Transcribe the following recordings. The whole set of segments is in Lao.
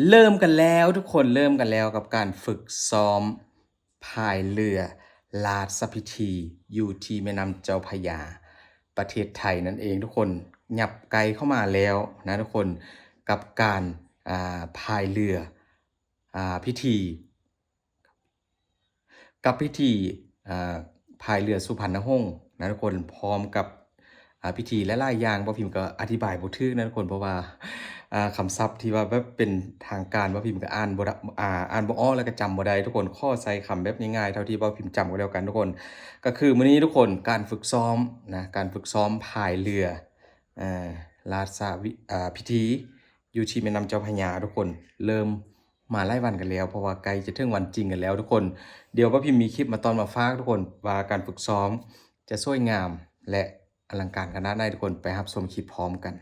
ເລີ່ມກັນແລ້ວທຸກຄົນ ເລີ່ມກັນແລ້ວກັບການຝຶກຊ້ອມພາຍເຮືອລາຊະພິທີຢູ່ທີ່ແມ່ນ້ຳເຈົ້າພະຍາ ປະເທດໄທນັ້ນເອງທຸກຄົນ. ຫຍັບໃກ້ເຂົ້າມາແລ້ວນະທຸກຄົນ ກັບການ ອ່າ ພາຍເຮືອ ອ່າ ພິທີ ກັບພິທີ ອ່າ ພາຍເຮືອສຸພັນນະຫົງນະທຸກຄົນ ພ້ອມກັບ ອ່າ ພິທີຫຼາຍໆຢ່າງ ບ່າວພິມກໍອະທິບາຍບໍ່ຖືກນະທຸກຄົນ ເພາະວ່າ ອ່າ ຄຳສັບທີ່ວ່າແບບເປັນທາງການ ບ່າວພິມກໍອ່ານບໍ່ໄດ້ ອ່າ ອ່ານບໍ່ອອກ ແລ້ວກໍຈຳບໍ່ໄດ້ທຸກຄົນ. ຂໍໃຊ້ຄຳແບບງ່າຍໆເທົ່າທີ່ບ່າວພິມຈຳກໍແລ້ວກັນທຸກຄົນ. ກໍຄືມື້ນີ້ທຸກຄົນ ການຝຶກຊ້ອມນະ ການຝຶກຊ້ອມພາຍເຮືອ ອ່າ ລາຊະວິ ອ່າ ພິທີ ຢູ່ທີ່ແມ່ນ້ຳເຈົ້າພະຍາທຸກຄົນ ເລີ່ມມາຫຼາຍວັນກັນແລ້ວ ເພາະວ່າໃກ້ຈະເຖິງວັນຈິງກັນແລ້ວທຸກຄົນ. ດຽວບ່າວພິມມີຄລິບມາຕ້ອນມາຝາກທຸກຄົນ ວ່າການຝຶກຊ້ອມຈະສວຍງາມ ແລະ ອະລັງການຂະໜາດໃດທຸກຄົນ ໄປຮັບຊົມຄລິບພ້ອມກັນ.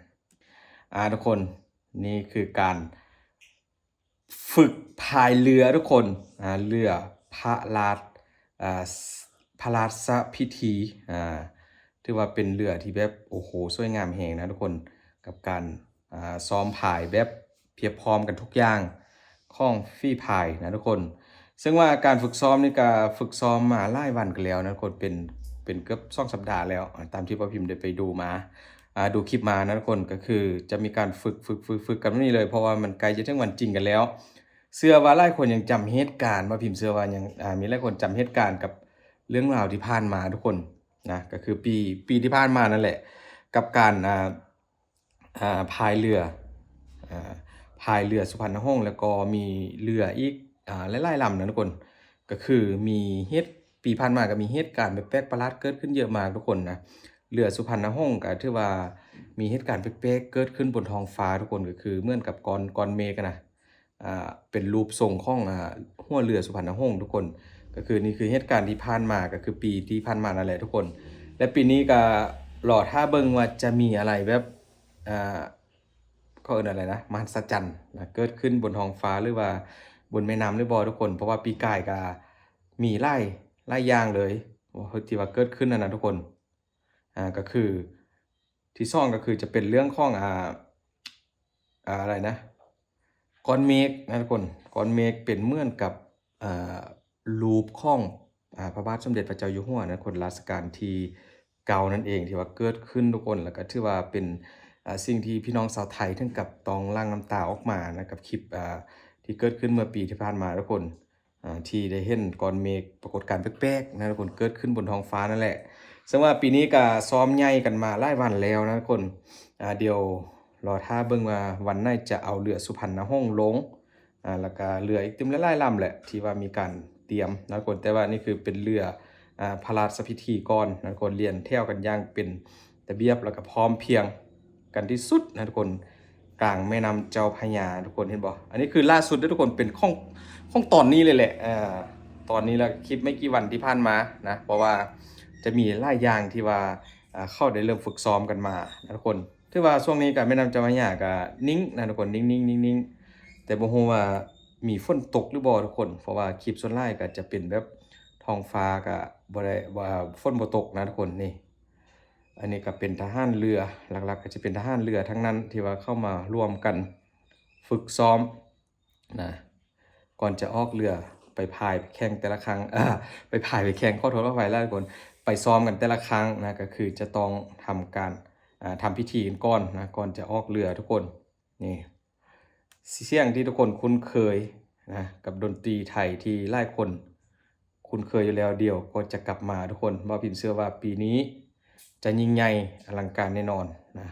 ອ່າ ທຸກຄົນ ນີ້ຄືການຝຶກພາຍເຮືອທຸກຄົນ ອ່າ ເຮືອພະລາຊ ອ່າ ພະລາຊະພິທີ ອ່າ ຖືວ່າເປັນເຮືອທີ່ແບບ ໂອ້ໂຫ ສວຍງາມແຮງນະທຸກຄົນ ກັບການ ອ່າ ຊ້ອມພາຍແບບພຽບພ້ອມກັນທຸກຢ່າງຂອງຝີພາຍນະທຸກຄົນ. ເຊິ່ງວ່າການຝຶກຊ້ອມນີ້ກະຝຶກຊ້ອມມາຫຼາຍວັນກັນແລ້ວນະທຸກຄົນ ເປັນ ເປັນເກືອບສອງສັບດາແລ້ວ ອ່າ ຕາມທີ່ບ່າວພິມໄດ້ໄປດູມາ ອ່າ ດູຄລິບມານະທຸກຄົນ. ກໍຄືຈະມີການຝຶກ ຝຶກ ຝຶກ ຝຶກກັນແບບນີ້ເລີຍ ເພາະວ່າມັນໃກ້ຈະເຖິງວັນຈິງກັນແລ້ວ. ເຊື່ອວ່າຫຼາຍຄົນຍັງຈຳເຫດການ ບ່າວພິມເຊື່ອວ່າຍັງ ອ່າ ມີຫຼາຍຄົນຈຳເຫດການກັບເລື່ອງລາວທີ່ຜ່ານມາທຸກຄົນນະ ກໍຄືປີ ປີທີ່ຜ່ານມານັ້ນແຫຼະ ກັບການ ອ່າ ອ່າ ພາຍເຮືອ ອ່າ ພາຍເຮືອສຸພັນນະຫົງ ແລ້ວກໍມີເຮືອອີກ ອ່າ ຫຼາຍໆລຳນະທຸກຄົນ. ກໍຄືມີເຫດ ປີຜ່ານມາກໍມີເຫດການແປກໆປະຫຼາດເກີດຂຶ້ນເຍອະມາກທຸກຄົນນະ. ເຮືອສຸພັນນະຫົງກໍຖືວ່າມີເຫດການແປກໆເກີດຂຶ້ນບົນທ້ອງຟ້າທຸກຄົນ ກໍຄືເໝືອນກັບກ້ອນ ກ້ອນເມກຫັ້ນນະ ອ່າ ເປັນຮູບຊົງຂອງ ອ່າ ຫົວເຮືອສຸພັນນະຫົງທຸກຄົນ. ກໍຄືນີ້ຄືເຫດການທີ່ຜ່ານມາ ກໍຄືປີທີ່ຜ່ານມານັ້ນແຫຼະທຸກຄົນ. ແລະ ປີນີ້ກໍລໍຖ້າເບິ່ງວ່າຈະມີອະໄລແບບ ອ່າ ເຂົາເອີ້ນອະໄລນະ ມະຫັດສະຈັນນະ ເກີດຂຶ້ນບົນທ້ອງຟ້າ ຫຼືວ່າບົນແມ່ນ້ຳຫຼືບໍ່ທຸກຄົນ. ເພາະວ່າປີກາຍກໍມີຫຼາຍ ຫຼາຍຢ່າງເລີຍທີ່ວ່າເກີດຂຶ້ນຫັ້ນນະທຸກຄົນ. ອ່າ ກໍຄື ທີສອງກໍຄືຈະເປັນເລື່ອງຂອງ ອ່າ ອ່າ ອະໄລນະ ກ້ອນເມກນະທຸກຄົນ. ກ້ອນເມກເປັນເໝືອນກັບ ອ່າ ຮູບຂອງ ອ່າ ພະບາດສົມເດັດພະເຈົ້າຢູ່ຫົວນະທຸກຄົນ ລາຊະການທີເກົ້ານັ້ນເອງ ທີ່ວ່າເກີດຂຶ້ນທຸກຄົນ. ແລ້ວກໍຖືວ່າເປັນ ອ່າ ສິ່ງທີ່ພີ່ນ້ອງຊາວໄທເຖິງກັບຕ້ອງຫຼັ່ງນ້ຳຕາອອກມານະ ກັບຄລິບ ອ່າ ທີ່ເກີດຂຶ້ນເມື່ອປີທີ່ຜ່ານມາທຸກຄົນ. ອ່າ ທີ່ໄດ້ເຫັນກ້ອນເມກ ປາກົດການແປກໆນະທຸກຄົນ ເກີດຂຶ້ນບົນທ້ອງຟ້ານັ້ນແຫຼະ. ເຊິ່ງວ່າປີນີ້ກະຊ້ອມໃຫຍ່ກັນມາຫຼາຍວັນແລ້ວນະທຸກຄົນ. ອ່າ ດຽວລໍຖ້າເບິ່ງວ່າວັນໃດຈະເອົາເຮືອສຸພັນນະຫົງລົງ ອ່າ ແລ້ວກະເຮືອອີກຕື່ມຫຼາຍໆລຳແຫຼະ ທີ່ວ່າມີການຕຽມນະທຸກຄົນ. ແຕ່ວ່ານີ້ຄືເປັນເຮືອ ອ່າ ພະລາຊະພິທີກ່ອນນະທຸກຄົນ ລຽນແຖວກັນຢ່າງເປັນ ລະບຽບ ແລ້ວກໍພ້ອມພຽງກັນທີ່ສຸດນະທຸກຄົນ ກາງແມ່ນ້ຳເຈົ້າພະຍາ ທຸກຄົນເຫັນບໍ່? ອັນນີ້ຄືລ່າສຸດເດີທຸກຄົນ ເປັນຂອງ ຂອງຕອນນີ້ເລີຍແຫຼະ ເອີ ຕອນນີ້ລະ ຄລິບໄມ່ກີ່ວັນທີ່ຜ່ານມານະ ເພາະວ່າຈະມີຫຼາຍຢ່າງທີ່ວ່າ ເອີ ເຂົາໄດ້ເລີ່ມຝຶກຊ້ອມກັນມານະທຸກຄົນ. ຖືວ່າຊ່ວງນີ້ກະແມ່ນ້ຳເຈົ້າພະຍາກະນິ່ງນະທຸກຄົນ ນິ່ງໆໆ ແຕ່ບໍ່ຮູ້ວ່າມີຝົນຕົກຫຼືບໍ່ທຸກຄົນ ເພາະວ່າຄລິບສ່ວນຫຼາຍກະຈະເປັນແບບທ້ອງຟ້າກະບໍ່ໄດ້ວ່າ ຝົນບໍ່ຕົກນະທຸກຄົນ. ນີ້ ອັນນີ້ກໍເປັນທະຫານເຮືອ ຫຼັກໆກໍຈະເປັນທະຫານເຮືອທັງນັ້ນທີ່ວ່າເຂົ້າມາຮ່ວມກັນຝຶກຊ້ອມນະ ກ່ອນຈະອອກເຮືອໄປພາຍໄປແຂ່ງແຕ່ລະຄັ້ງ ເອີ ໄປພາຍໄປແຂ່ງ ຂໍໂທດຂໍອະໄພຫຼາຍຄົນ ໄປຊ້ອມກັນແຕ່ລະຄັ້ງນະ ກໍຄືຈະຕ້ອງທຳການ ອ່າ ທຳພິທີກັນກ່ອນນະ ກ່ອນຈະອອກເຮືອທຸກຄົນ. ນີ້ ສຽງທີ່ທຸກຄົນຄຸ້ນເຄີຍນະ ກັບດົນຕີໄທທີ່ຫຼາຍຄົນຄຸ້ນເຄີຍຢູ່ແລ້ວ ດຽວກໍຈະກັບມາທຸກຄົນ. ບ່າວພິມເຊື່ອວ່າປີນີ້ຈະຍິ່ງໃຫຍ່ອະລັງການແນ່ນອນນະ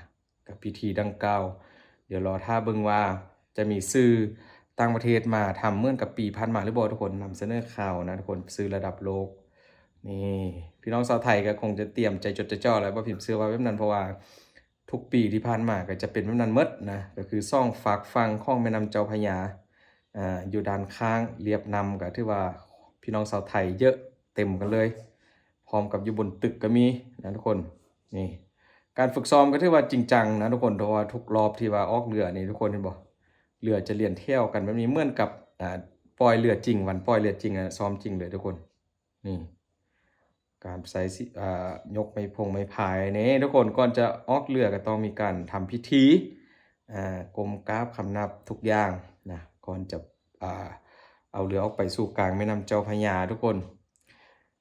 ກັບພິທີດັ່ງກ່າວ. ດຽວລໍຖ້າເບິ່ງວ່າຈະມີສື່ຕ່າງປະເທດມາທຳເໝືອນກັບປີຜ່ານມາຫຼືບໍ່ທຸກຄົນ ນຳສະເໜີຂ່າວນະທຸກຄົນ ສື່ລະດັບໂລກ. ນີ້ ພີ່ນ້ອງຊາວໄທກໍຄົງຈະຕຽມໃຈຈົດໃຈຈ່ອແລ້ວ ບ່າວພິມເຊື່ອວ່າແບບນັ້ນ ເພາະວ່າ ທຸກປີທີ່ຜ່ານມາກໍຈະເປັນແບບນັ້ນໝົດນະ ກໍຄືສອງຟາກຝັ່ງຂອງແມ່ນ້ຳເຈົ້າພະຍາ ອ່າ ຢູ່ດ້ານຂ້າງລຽບນ້ຳ ກໍຖືວ່າພີ່ນ້ອງຊາວໄທເຍອະເຕັມກັນເລີຍ ພ້ອມກັບຢູ່ບົນຕຶກກໍມີນະທຸກຄົນ. ນີ້ ການຝຶກຊ້ອມກໍຖືວ່າຈິງຈັງນະທຸກຄົນ ເພາະວ່າທຸກລອບທີ່ວ່າອອກເຮືອນີ້ ທຸກຄົນເຫັນບໍ່ ເຮືອຈະລຽນແຖວກັນແບບນີ້ ເໝືອນກັບ ອ່າ ປ່ອຍເຮືອຈິງ ວັນປ່ອຍເຮືອຈິງ ຊ້ອມຈິງເລີຍທຸກຄົນ. ນີ້ ການໃຊ້ ອ່າ ຍົກໄມ້ພົງໄມ້ພາຍນີ້ທຸກຄົນ ກ່ອນຈະອອກເຮືອກໍຕ້ອງມີການທຳພິທີ ອ່າ ກົ້ມກາບຄຳນັບທຸກຢ່າງນະ ກ່ອນຈະ ອ່າ ເອົາເຮືອອອກໄປສູ່ກາງແມ່ນ້ຳເຈົ້າພະຍາທຸກຄົນ.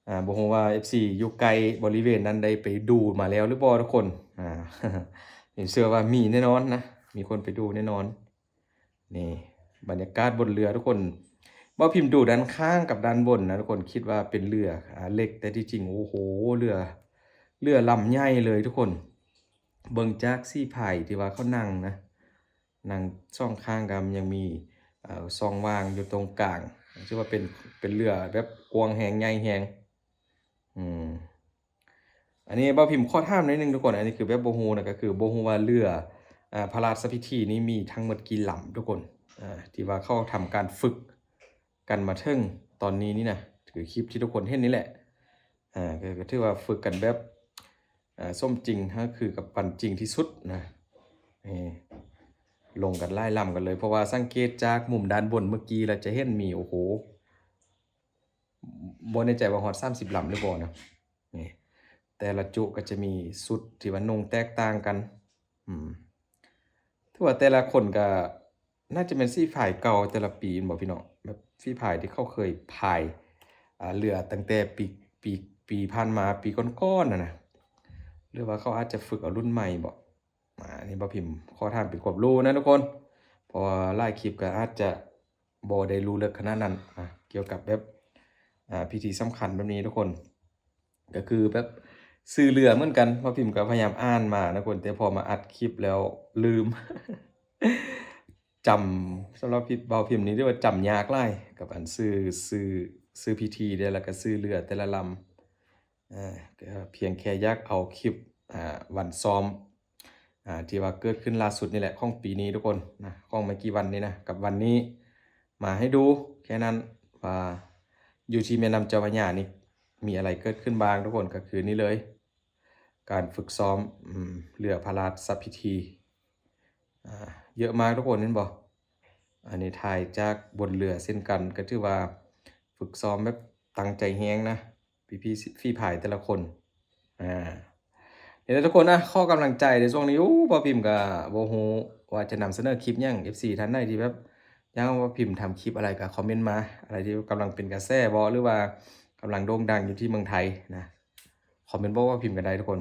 ອ່າ ບໍ່ຮູ້ວ່າເອັຟຊີຢູ່ໃກ້ບໍລິເວນນັ້ນໄດ້ໄປດູມາແລ້ວຫຼືບໍ່ທຸກຄົນ. ອ່າ ເຊື່ອວ່າມີແນ່ນອນນະ ມີຄົນໄປດູແນ່ນອນ. ນີ້ບັນຍາກາດບົນເຮືອທຸກຄົນ. ບ່າວພິມດູດ້ານຂ້າງກັບດ້ານບົນນະທຸກຄົນ ຄິດວ່າເປັນເຮືອ ອ່າ ເລັກ ແຕ່ທີ່ຈິງ ໂອ້ໂຫ ເຮືອ ເຮືອລຳໃຫຍ່ເລີຍທຸກຄົນ. ເບິ່ງຈາກສີພາຍທີ່ວ່າເຂົານັ່ງນະ ນັ່ງສອງຂ້າງກໍຍັງມີ ເອີ ຊ່ອງວ່າງຢູ່ຕົງກາງ ຖືວ່າເປັນ ເປັນເຮືອແບບກວ້າງແຮງ ໃຫຍ່ແຮງ. ອືມ ອັນນີ້ບ່າວພິມຂໍຖາມໜ້ອຍໜຶ່ງທຸກຄົນ ອັນນີ້ຄືແບບບໍ່ຮູ້ນະ ກໍຄືບໍ່ຮູ້ວ່າເຮືອ ອ່າ ພະລາຊະພິທີນີ້ມີທັງໝົດກີ່ລຳທຸກຄົນ ອ່າ ທີ່ວ່າເຂົາທຳການຝຶກກັນມາເຖິງຕອນນີ້ນີ້ນະ ຄືຄລິບທີ່ທຸກຄົນເຫັນນີ້ແຫຼະ. ອ່າ ກໍ ກໍຖືວ່າຝຶກກັນແບບ ອ່າ ສົມຈິງ ກໍຄືກັບປັນຈິງທີ່ສຸດນະ. ນີ້ ລົງກັນຫຼາຍລຳກັນເລີຍ ເພາະວ່າສັງເກດຈາກມຸມດ້ານບົນເມື່ອກີ້ແລ້ວຈະເຫັນມີ ໂອ້ໂຫ ບໍ່ແນ່ໃຈວ່າຮອດສາມສິບລຳຫຼືບໍ່ນະ. ນີ້ ແຕ່ລະຈຸກໍຈະມີຊຸດທີ່ວ່ານຸ່ງແຕກຕ່າງກັນ. ອືມ ຖືວ່າແຕ່ລະຄົນກໍ ໜ້າຈະແມ່ນສີພາຍເກົ່າແຕ່ລະປີແມ່ນບໍ່ພີ່ນ້ອງ? ແບບສີພາຍທີ່ເຂົາເຄີຍພາຍ ອ່າ ເຮືອຕັ້ງແຕ່ປີ ປີ ປີຜ່ານມາ ປີກ່ອນໆນັ້ນນະ ຫຼືວ່າເຂົາອາດຈະຝຶກເອົາລຸ້ນໃໝ່ບໍ? ອ່າ ອັນນີ້ບ່າວພິມຂໍຖາມເປັນຄວາມຮູ້ນະທຸກຄົນ ເພາະວ່າຫຼາຍຄລິບກໍອາດຈະບໍ່ໄດ້ຮູ້ເລິກຂະໜາດນັ້ນ ອ່າ ກ່ຽວກັບແບບ ອ່າ ພິທີສຳຄັນແບບນີ້ທຸກຄົນ. ກໍຄືແບບຊື່ເຮືອເໝືອນກັນ ບ່າວພິມກໍພະຍາຍາມອ່ານມານະທຸກຄົນ ແຕ່ພໍມາອັດຄລິບແລ້ວລືມ ຈຳ ສຳລັບພິ ບ່າວພິມນີ້ຖືວ່າຈຳຍາກຫຼາຍ ກັບອັນຊື່ ຊື່ ຊື່ພິທີເດ້ ແລ້ວກໍຊື່ເຮືອແຕ່ລະລຳ. ເອີ ກໍພຽງແຄ່ຢາກເອົາຄລິບ ອ່າ ວັນຊ້ອມ ອ່າ ທີ່ວ່າເກີດຂຶ້ນລ່າສຸດນີ້ແຫຼະ ຂອງປີນີ້ທຸກຄົນນະ ຂອງບໍ່ກີ່ວັນນີ້ນະ ກັບວັນນີ້ມາໃຫ້ດູແຄ່ນັ້ນ ວ່າຢູ່ທີ່ແມ່ນ້ຳເຈົ້າພະຍານີ້ມີອະໄລເກີດຂຶ້ນບ້າງທຸກຄົນ. ກໍຄືນີ້ເລີຍ ການຝຶກຊ້ອມ ອືມ ເຮືອພະລາຊະພິທີ ອ່າ ເຍອະມາກທຸກຄົນ ເຫັນບໍ່? ອັນນີ້ຖ່າຍຈາກບົນເຮືອເຊັ່ນກັນ ກໍຖືວ່າຝຶກຊ້ອມແບບຕັ້ງໃຈແຮງນະ ພີ່ໆ ຝີພາຍແຕ່ລະຄົນ. ອ່າ ນີ້ແຫຼະທຸກຄົນນະ ຂໍກຳລັງໃຈໃນຊ່ວງນີ້. ໂອ້ ບ່າວພິມກໍບໍ່ຮູ້ວ່າຈະນຳສະເໜີຄລິບຫຍັງ ເອັຟຊີທ່ານໃດທີ່ແບບຢາກໃຫ້ບ່າວພິມທຳຄລິບອະໄລກໍຄອມເມັນມາ ອະໄລທີ່ກຳລັງເປັນກະແສບໍ ຫຼືວ່າກຳລັງໂດ່ງດັງຢູ່ທີ່ເມືອງໄທນະ ຄອມເມັນບອກບ່າວພິມກໍໄດ້ທຸກຄົນ.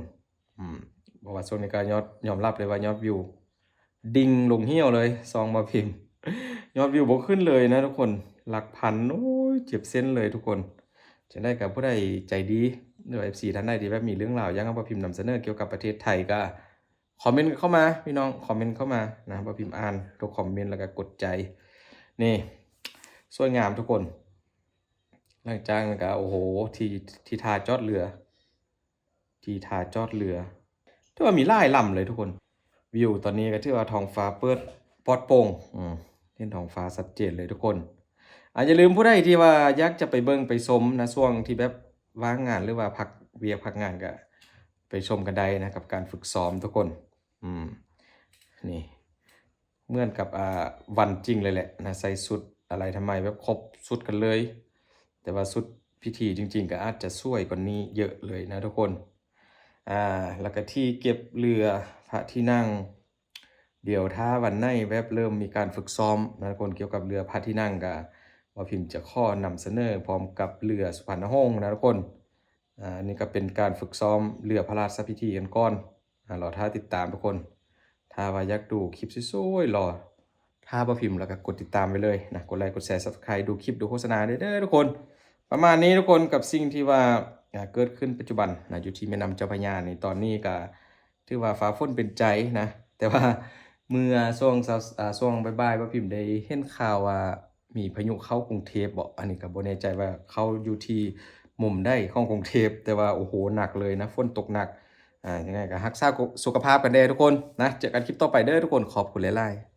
ອືມ ເພາະວ່າຊ່ວງນີ້ກໍຍອດ ຍອມຮັບເລີຍວ່າຍອດວິວ ດິ່ງລົງຫ່ຽວເລີຍ ຊ່ອງບ່າວພິມ ຍອດວິວບໍ່ຂຶ້ນເລີຍນະທຸກຄົນ ຫຼັກພັນ. ໂອ້ຍ ເຈັບເສັ້ນເລີຍທຸກຄົນ. ຈັ່ງໃດກໍຜູ້ໃດໃຈດີ ຫຼືວ່າເອັຟຊີທ່ານໃດທີ່ແບບມີເລື່ອງລາວຢາກໃຫ້ບ່າວພິມນຳສະເໜີກ່ຽວກັບປະເທດໄທ ກໍຄອມເມັນເຂົ້າມາພີ່ນ້ອງ ຄອມເມັນເຂົ້າມານະ ບ່າວພິມອ່ານທຸກຄອມເມັນ ແລ້ວກໍກົດໃຈ. ນີ້ ສວຍງາມທຸກຄົນ. ຫຼັງຈາກນັ້ນກໍ ໂອ້ໂຫ ທີ່ ທີ່ທ່າຈອດເຮືອ ທີ່ທ່າຈອດເຮືອ ຖືວ່າມີຫຼາຍລຳເລີຍທຸກຄົນ. ວິວຕອນນີ້ກໍຖືວ່າທ້ອງຟ້າເປີດປອດໂປ່ງ ອືມ ເຫັນທ້ອງຟ້າຊັດເຈນເລີຍທຸກຄົນ. ອ່າ ຢ່າລືມຜູ້ໃດທີ່ວ່າຢາກຈະໄປເບິ່ງໄປຊົມນະ ຊ່ວງທີ່ແບບວ່າງງານ ຫຼືວ່າພັກວຽກພັກງານ ກໍໄປຊົມກັນໄດ້ນະ ກັບການຝຶກຊ້ອມທຸກຄົນ. ອືມ ນີ້ ເໝືອນກັບ ອ່າ ວັນຈິງເລີຍແຫຼະນະ ໃສ່ຊຸດອາໄລທຳໄມແບບຄົບຊຸດກັນເລີຍ ແຕ່ວ່າຊຸດພິທີຈິງໆ ກໍອາດຈະສວຍກວ່ານີ້ເຍອະເລີຍນະທຸກຄົນ. ອ່າ ແລ້ວກໍທີ່ເກັບເຮືອພະທີ່ນັ່ງ ດຽວຖ້າວັນໃນແບບເລີ່ມມີການຝຶກຊ້ອມນະທຸກຄົນ ກ່ຽວກັບເຮືອພະທີ່ນັ່ງ ກໍບ່າວພິມຈະຂໍນຳສະເໜີພ້ອມກັບເຮືອສຸພານຸວົງນະທຸກຄົນ. ອ່າ ອັນນີ້ກໍເປັນການຝຶກຊ້ອມເຮືອພະລາຊະພິທີກັນກ່ອນ. ອ່າ ລໍຖ້າຕິດຕາມທຸກຄົນ ຖ້າວ່າຢາກດູຄລິບສວຍໆ ລໍຖ້າບ່າວພິມ ແລ້ວກໍກົດຕິດຕາມໄວ້ເລີຍນະ ກົດໄລ ກົດແຊ ຊັບສະໄຄ ດູຄລິບ ດູໂຄສະນາໄດ້ເດີທຸກຄົນ. ປະມານນີ້ທຸກຄົນ ກັບສິ່ງທີ່ວ່າ ອ່າ ເກີດຂຶ້ນປັດຈຸບັນນະ ຢູ່ທີ່ແມ່ນ້ຳເຈົ້າພະຍານີ້ ຕອນນີ້ກໍຖືວ່າຟ້າຝົນເປັນໃຈນະ ແຕ່ວ່າເມື່ອຊ່ວງ ອ່າ ຊ່ວງບ່າຍໆ ບ່າວພິມໄດ້ເຫັນຂ່າວວ່າ ມີພາຍຸເຂົ້າກຸງເທບບໍ ອັນນີ້ກໍບໍ່ແນ່ໃຈວ່າເຂົ້າຢູ່ທີ່ມຸມໃດຂອງກຸງເທບ ແຕ່ວ່າ ໂອ້ໂຫ ໜັກເລີຍນະ ຝົນຕົກໜັກ. ອ່າ ຍັງໄງກໍຮັກສາສຸຂະພາບກັນແດ່ທຸກຄົນນະ ເຈີກັນຄລິບຕໍ່ໄປເດີທຸກຄົນ ຂອບຄຸນຫຼາຍໆ.